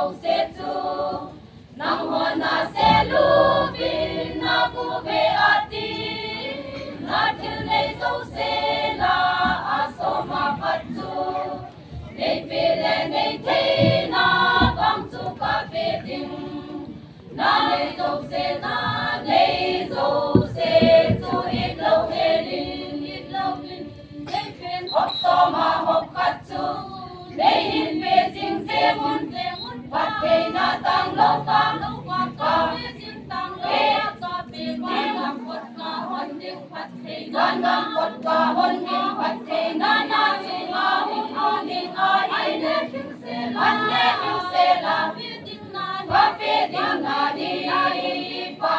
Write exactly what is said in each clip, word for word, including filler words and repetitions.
jouse chu, nanghon naseluvin naguve ati. Nathil nei jouse lah a som a khat chu, neipeh le neithei na vang chu kapeh ding. Nanei jouse, nanei jouse chu, it lou helin, it louvin, neipen hop som a hop khat chu, neihin peh jing jeng un. Phattheina tanglou vang, kapeh ding tanglou vang, kapeh ding, vangam kot kahon ding phattheina, vangam kot kahon ding phattheina nachunga hung lhung ding ahi. Aneh hing sela, aneh hing sela, kapeh ding nahi, kapeh ding nahi. Pa,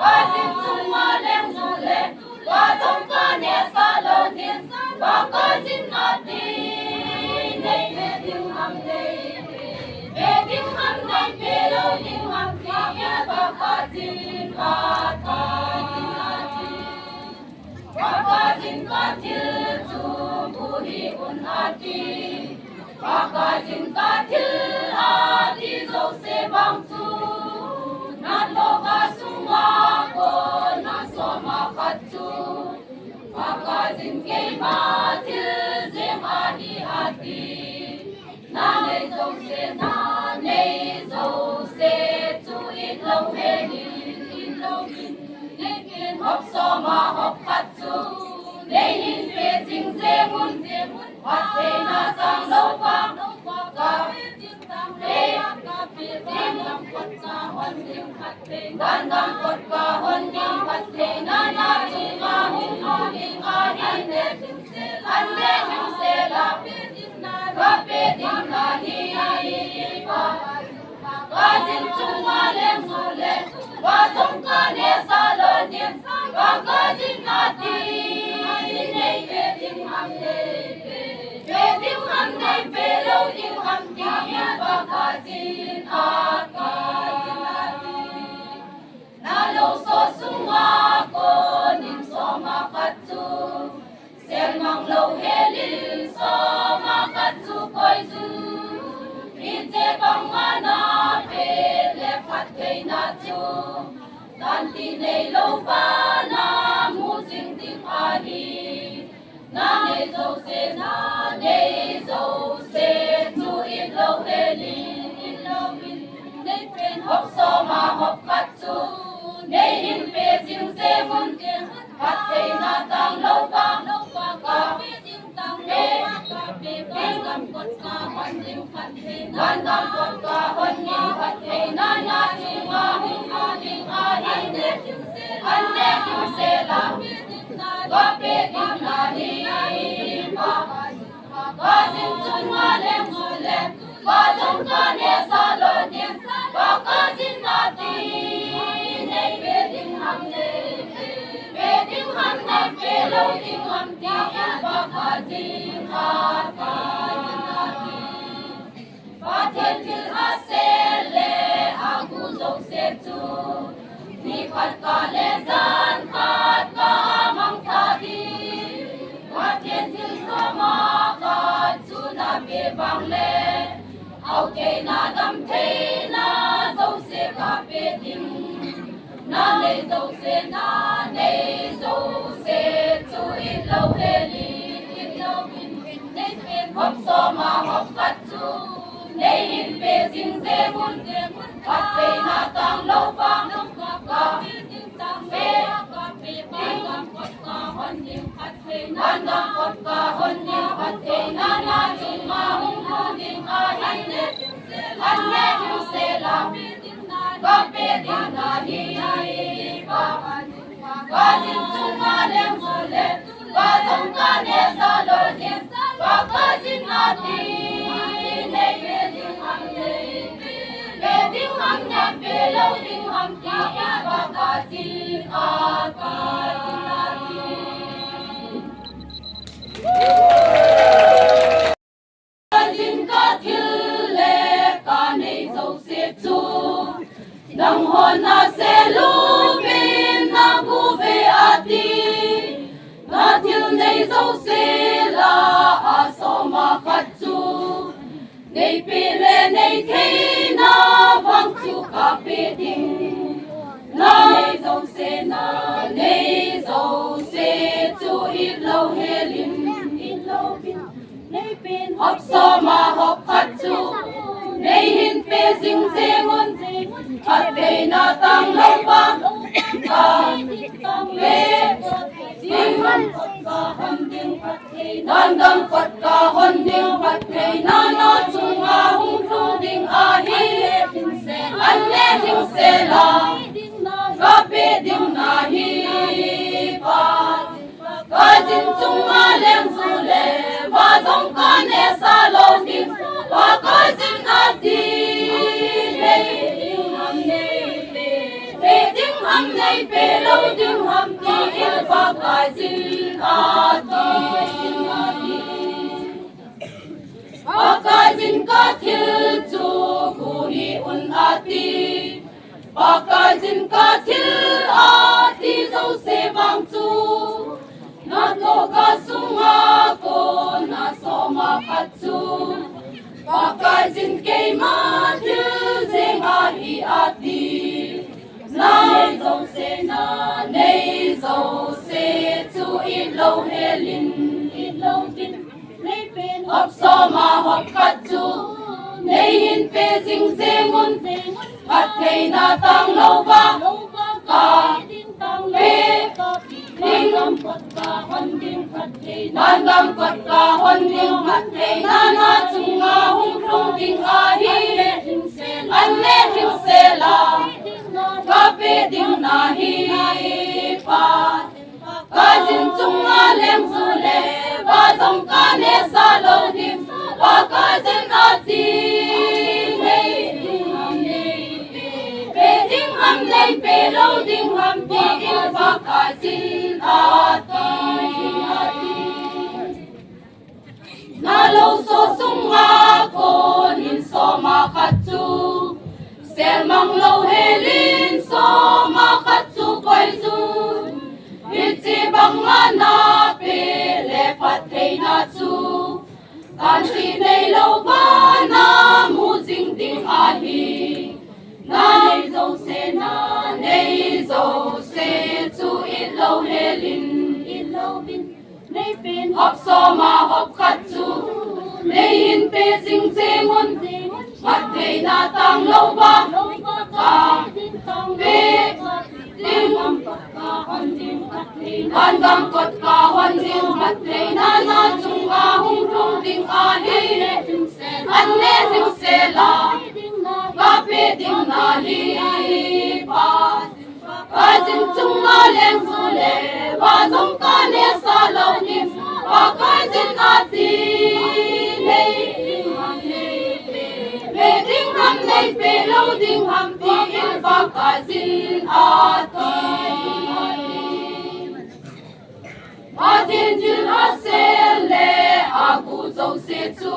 Pa jin chunga leng jong le, Pa jong kaneh sah lou ding. Pa kajin ati, neipeh ding ham neipeh, peh ding ham neipeh lou ding ham ti, Pa kajin ati. Pa kajin kathil chu bu hih un ati. Pa kajin kathil ati jouse vang chu, natoh a sunga kona som a khat chu, Pa kajin keima thil jeng ahi ati. Nanei jouse, nanei jouse chu, it lou helin, it louvin, neipen hop som a hop khat chu, neihin peh jing jeng un. Phattheina tanglou vang, kapeh ding tanglou vang, kapeh ding, vangam kot kahon ding phattheina, vangam kot kahon ding phattheina nachunga hung lhung ding ahi. Aneh hing sela, aneh hing sela, kapeh ding nahi, kapeh ding nahi. Pa kajin chunga leng jong le, Pa jong kaneh sah lou ding. Pa kajin ati, neipeh ding ham neipeh, peh ding ham neipeh lou ding ham ti, Pa kajin ati. Nalou so sunga konin som a khat chu, sel mang lou helin som a khat chu koi ju. Hiche banga napeh le phattheina chu, tanti neilou vana mu jing ding ahi. Nanei jouse, nanei jouse chu, it lou helin, it louvin, neipen hop som a hop khat chu, neihin peh jing jeng un. Phattheina tanglou vang, kapeh ding tanglou vang, kapeh ding, vangam kot kahon ding phattheina, vangam kot kahon ding phattheina nachunga hung lhung ding ahi. Aneh hing sela, aneh hing sela, kapeh ding nahi, kapeh ding nahi. Pa kajin chunga leng jong le, Pa jong kaneh sah lou ding. Pa kajin ati, neipeh ding ham neipeh, peh ding ham neipeh lou ding ham ti, Pa kajin ati. Pathen thilha sel le agu jouse chu, nikhat kah le jan khat kah a mangthah ding. Pathen thilha soma khat chu napeh vang le, hao theina, dam theina jouse kapeh ding. Nanei jouse, nanei jouse chu, it lou helin, it louvin, neipen hop som a hop khat chu, neihin peh jing jeng un. Phattheina tanglou vang, kapeh ding tanglou vang, kapeh ding, vangam kot kahon ding phattheina, vangam kot kahon ding phattheina nachunga hung lhung ding ahi. Aneh hing sela, kapeh ding nahi, Pa kajin chunga leng jong le, Pa jong kaneh sah lou ding. Pa kajin ati, neipeh ding ham neipeh, peh ding ham neipeh lou ding ham ti, Pa kajin ati. Kajin kathil le kanei jouse chu, nanghon naseluvin naguve ati. Nathil nei jouse lah a som a khat chu, neipeh le neithei Hop soma hop khat chu nei hin pe jing jeng un. Phattheina tang louva, ka le ding, van gam kot kahon ding, phattheina na chunga hung lhung ding ahi. An le ding sela, ka pe ding nahi Pa. Pakaiyin chunga leng ju le, va jong ka neh sa lou ding. Pakaiyin ati, nei ding ham nei pe, pe ding ham nei pe lou ding ham tin Pakaiyin ati. Pakaiyin ka thil chu gu hih un ati. Pakaiyin ka thil ati jouse vang chu, na toh ka sunga kona soma khat chu, Pakaiyin keima thil jeng ahi ati. Na nei jouse, na nei jouse chu it lou helin, it lou ding. Hop soma hop khat chu nei hin pe jing jeng un. Phattheina tang louva, ka pe ding, van gam kot kahon ding, phattheina na chunga hung lhung ding ahi. An le ding sela, ka pe ding nahi Pa. Pakaiyin chunga leng ju le, va jong ka neh sa lou ding. Pakaiyin ati, nei ding ham nei pe, pe ding ham nei pe lou ding ham tin Pakaiyin ati. Na lou so sunga konin soma khat chu, sel mang lou helin soma khat chu koi jun. Hiche banga na pe le phattheina chu, kanti nei louva na mu jing ding ahi. Na nei jouse, na nei jouse chu it lou helin, it lou ding. Hop soma hop khat chu nei hin pe jing jeng un. Phattheina tang louva, ka pe ding, van gam kot kahon ding, phattheina na chunga hung lhung ding ahi. An le ding sela, ka pe ding nahi Pa. Pakaiyin chunga leng ju le, va jong ka neh sa lou ding. Pakaiyin ati, nei ding ham nei pe, pe ding ham nei pe lou ding ham tin Pakaiyin ati. Pathen thilha sel le agu jouse chu,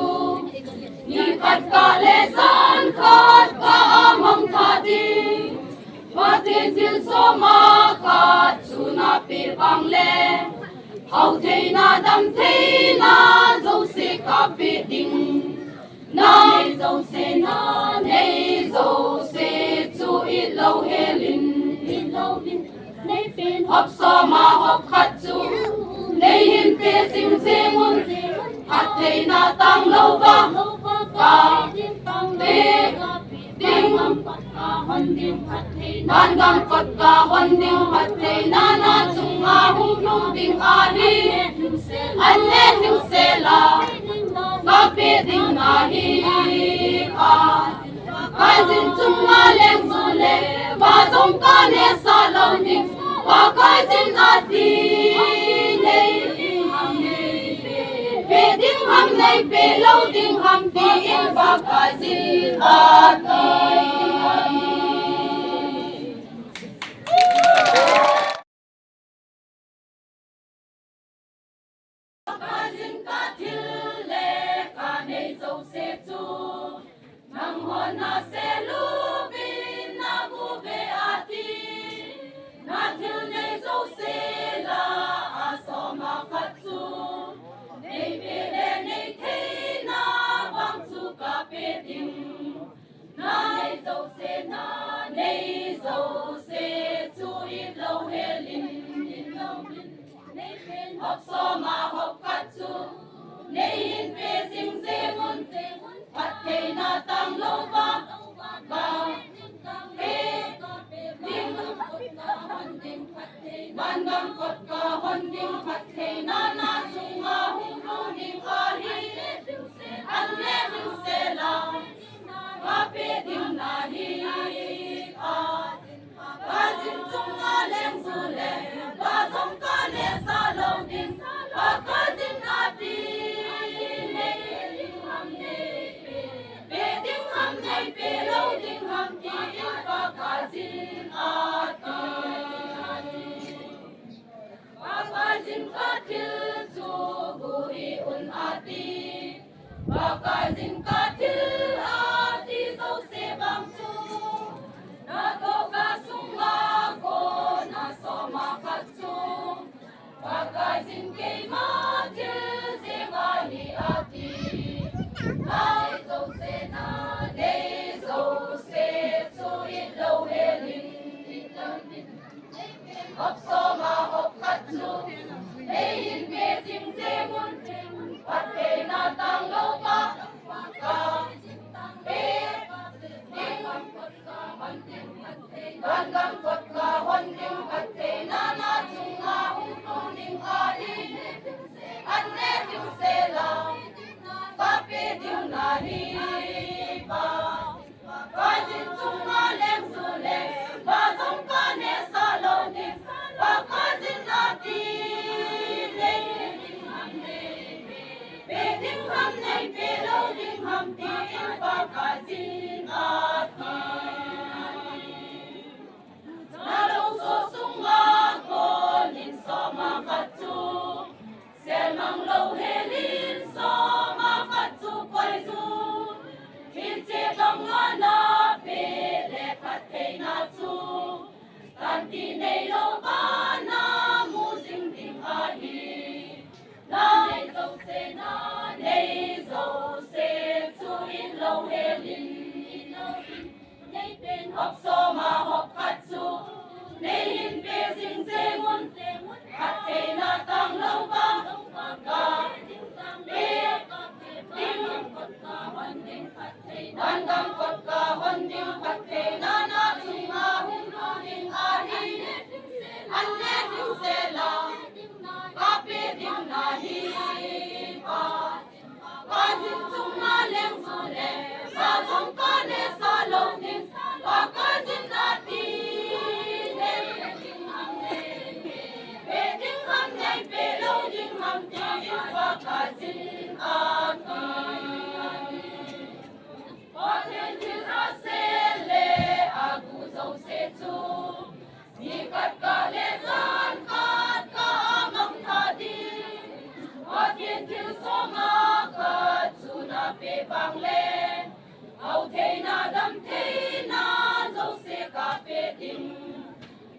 ni khat kah le jan khat kah a mang tha ding. Pathen thil soma khat chu na pe vang le, hao theina, dam theina jouse ka pe ding. Na nei jouse, na nei jouse chu it lou helin, it lou ding. Hop soma hop khat chu nei hin pe jing jeng un. Phattheina tang louva, ka pe ding, van gam kot kahon ding, phattheina na chunga hung lhung ding ahi. An le ding sela, ka pe ding nahi Pa. Pakaiyin chunga leng ju le, va jong ka neh sa lou ding. Pakaiyin ati, nei ding ham nei pe, pe ding ham nei pe lou ding ham tin Pakaiyin ati. Pakaiyin ka thil le ka nei jouse chu, nanghon na sel uvin na mu uve ati. Na thil nei jouse lah a soma khat chu, nei pe le nei theina vang chu ka pe ding. Na nei jouse, na nei jouse chu it lou helin, it lou ding. Hop soma hop khat chu nei hin pe jing Pakaiyin kathil ati jouse vang chu, natoh kasunga kona soma khat chu, Pakaiyin keima thil jeng ahi ati. Nai jouse, nanei jouse chu it lou helin, it lou hin. Hop soma hop khat chu neihin pe jing jeng un, phattheina tang louva, ka, ka, e, ding, van gam kot kahon ding phattheina nachunga hung lhung ding ahi. An ne ding sela, kape ding nahi, Pa. Pakaiyin chunga leng jong le, pa jong kaneh sah lou ding, Pakaiyin ati le. Pe ding ham nei, pe lou ding ham tin Pakaiyin ati. Nalungso sunga konin soma khat chu, selmang lou helin soma khat chu koi jun. Hiche gamlhana pe le phattheina chu, tanti neilou vana mu jing ding ahi. Nanei jouse, nanei jouse chu it lou helin, it lou hin. Neipen hop soma hop khat chu neihin pe jing jeng un, phattheina tang louva, ka, pe, ding, van gam kot kahon ding phattheina nachunga hung lhung ding ahi. An ne ding sela, kape ding nahi, Pa. Pakaiyin chunga leng jong le, pa jong kaneh sah lou ding, Pakaiyin ati le. Pe ding ham nei, pe lou ding ham tin Pakaiyin ati. Pathen thilha sel le agu jouse chu, nikhat kah le jan khat kah a mangthah ding. Pathen thilsoma khat chu napeh vang le, hao theina, dam theina jouse kapeh ding.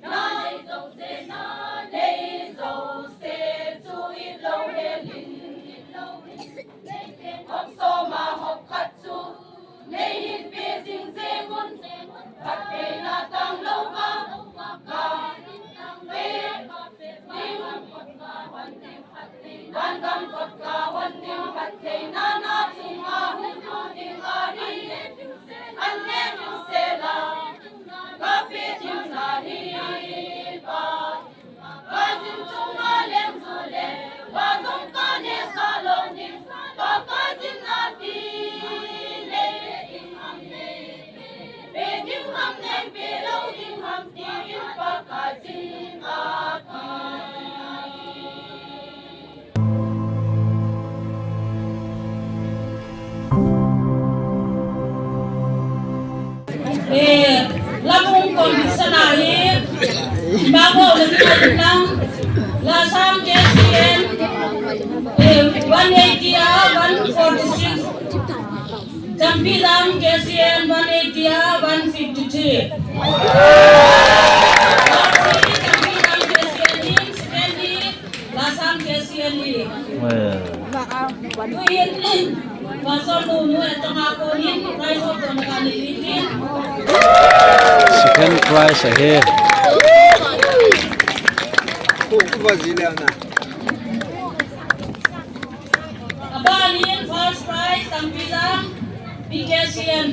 Nanei jouse, nanei jouse chu it lou helin, it lou hin. Hop soma hop khat chu neihin pe jing jeng un, phattheina tang louva, ka, pe, ding, van gam kot kahon ding phattheina nachunga hung lhung ding ahi. An ne ding sela, kape ding nahi, Pa. Pakaiyin chunga leng jong le, pa jong kaneh sah lou ding, Pakaiyin ati le. Pe ding ham nei, pe lou ding ham tin Pakaiyin ati. Eh, Labung competition ahi, Bangkok le Vietnam, Lasam K C N, eh, one eighty a one forty six. Champilam K C N one eighty a one fifty three. Champilam K C N hi, second hi, Lasam K C N hi. Well. Tuin, Pastor Nu Nu e tong a konin, prize of the Nagani Meeting. Second prize ahi. Abanin first prize, Champilam, P K C N.